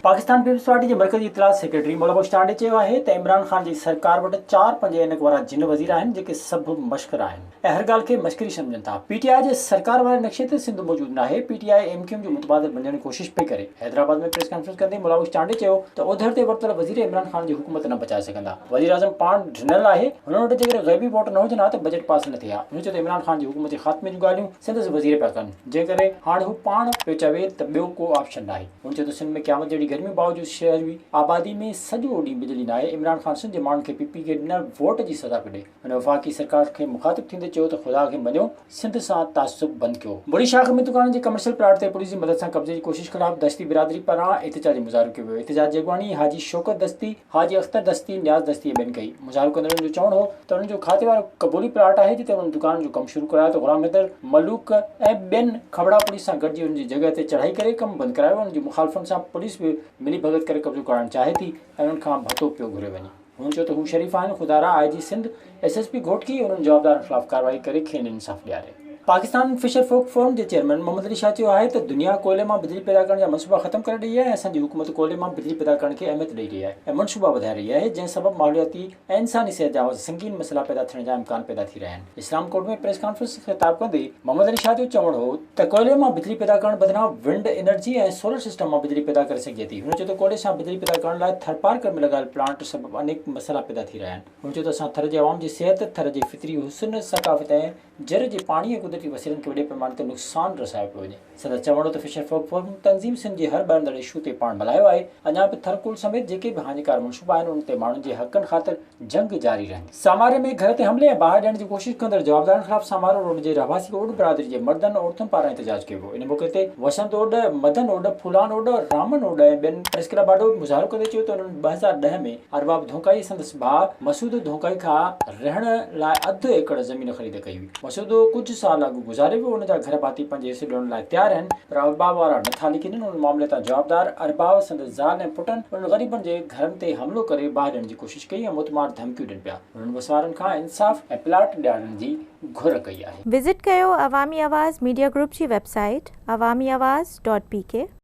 Pakistan peoples party جي مرڪزي اطلاعات سيڪريٽري مولا بخش چانڊيي چيو آهي ته عمران خان جي سرڪار وٽ چار پنج عينڪ وارا جن وزير آهن جيڪي سڀ مشڪرا آهن ۽ هر ڳالهه کي مشڪري سمجهن ٿا. پي ٽي آء جي سرڪار واري نقشي تي سنڌ موجود ناهي، P T I M Q M جو متبادل بنجڻ جي ڪوشش پئي ڪري. حيدرآباد ۾ پريس ڪانفرنس ڪندي مولا بخش چانڊيي چيو ته اوڌر تي ورتل وزير عمران خان جي حڪومت نه بچائي سگهندا. وزيراعظم پاڻ ڊنل آهي، هن وٽ جيڪڏهن غيبي ووٽ نه هجن ها ته بجيٽ پاس نه ٿئي ها. هن چيو ته عمران خان جي حڪومت جي خاتمي جون ڳالهيون سندس وزير پيا ڪن، جنهن ڪري هاڻ هو پاڻ پيو چوي ته ٻيو ڪو آپشن ناهي. هن چيو ته سنڌ ۾ قيامت جهڙي گرمي باوجود شهري آبادي ۾ سڄو ڏينهن بجلي ناهي، عمران خان سنڌ جي ماڻهن کي پي پي کي ڏنل ووٽ جي سزا پيو ڏئي. هن وفاقي سرڪار کي مخاطب ٿيندي چيو ته خدا کي مڃو، سنڌ سان تعصب بند ڪيو. بڙي شاخ ۾ دڪانن جي ڪمرشل پلاٽ تي پوليس جي مدد سان قبضي جي ڪوشش خلاف دشتي برادري پاران احتجاجي مظاهرو ڪيو ويو. احتجاج جي اڳواڻي حاجي شوڪت دستي، حاجي اختر دستي، نياز دستي ۽ ٻين ڪئي. مظاهرو ڪندڙن جو چوڻ هو ته انهن جو کاتي وارو قبولي پلاٽ آهي جتي انهن دڪانن جو ڪم شروع ڪرايو ته غلام حيدر ملوڪ ۽ ٻين کٻڙا پوليس سان گڏجي انهن جي جڳهه تي چڙهائي ڪري ڪم بند ڪرايو انهن جي مخالفن سان پوليس به ملي ڀڳت ڪري قبضو ڪرائڻ چاهي ٿي ۽ انهن کان ڀتو پيو گهريو وڃي. هن چيو ته هو شريف آهن، خدارا I G Sindh, S S P Ghotki انهن جوابدارن خلاف ڪارروائي ڪري کين انصاف ڏياري. پاڪستان فشر فوڪ فورم جي چيئرمين محمد علي شاهه چيو آهي ته دنيا ڪوئلي مان بجلي پيدا ڪرڻ جا منصوبا ختم ڪري رهي آهي ۽ اسان جي حڪومت ڪوئلي مان بجلي پيدا ڪرڻ کي اهميت ڏئي رهي آهي ۽ منصوبا وڌائي رهي آهي جنهن سبب ماحولياتي ۽ انساني صحت جا سنگين مسئلا پيدا ٿيڻ جا امڪان پيدا ٿي رهيا آهن. اسلام ڪوٽ ۾ پريس ڪانفرنس کي خطاب ڪندي محمد علي شاهه جو چوڻ هو ته ڪوئلي مان بجلي پيدا ڪرڻ بدران ونڊ انرجي ۽ سولر سسٽم مان بجلي پيدا ڪري سگهجي ٿي. هن چيو ته ڪوئلي سان بجلي پيدا ڪرڻ لاء ٿرپارڪر ۾ لڳايل پلانٽ سبب انيڪ مسئلا پيدا ٿي رهيا آهن. هن چيو ته اسان ٿر جي عوام جي صحت، ٿر جي فطري حسن، ثقافت ۽ جر جي پاڻي ۽ قدرتي وسيلن کي وڏي پئماني تي نقصان رسايو پيو وڃي. سندس چوڻ هو ته فشر فوڪ فورم تنظيم سنڌ جي هر ٻرندڙ اشو تي پاڻ ملهايو آهي، اڃا به ٿرڪول سميت جيڪي به هاڃيڪار منصوبا آهن انهن تي ماڻهن جي حقن خاطر جنگ جاري رهندي. ساماري ۾ گهر تي حملي ۽ باهه ڏيڻ جي ڪوشش ڪندڙ جوابدارن خلاف سامارو روڊ جي رهواسي اوڏ برادري جي مردن عورتن پاران احتجاج ڪيو ويو. ان موقعي تي وسنت اوڏ، مدن اوڏ، ڦولان اوڏ، رامن اوڏ ۽ ٻين پريس ڪلب آڏو مظاهرو ڪندي چيو ته انهن 2010 ۾ ارباب ڌونڪائي سندس ڀاء مسعود ڌونڪائي کان رهڻ لاء اڌ ايڪڙ زمين خريد ڪئي هئي. مسعودو ڪجهه سال اڳ گذاري ويو، ان جا گهر ڀاتي پنهنجي حصي ڏيڻ لاء تيار آهن، پر ارباب وارا نه ٿا لکي ڏين، ان معاملي تان جوابدار ارباب، سندس زال ۽ پٽن انهن غريبن جي گهرن تي حملو ڪري باهه ڏيڻ جي ڪوشش ڪئي ۽ موتمار ڌمڪيون ڏين پيا، انهن وسوارن کان انصاف ۽ پلاٽ ڏيارڻ جي گهر ڪئي آهي. وزٽ ڪيو عوامي آواز ميڊيا گروپ جي website Awami Awaz dot P K.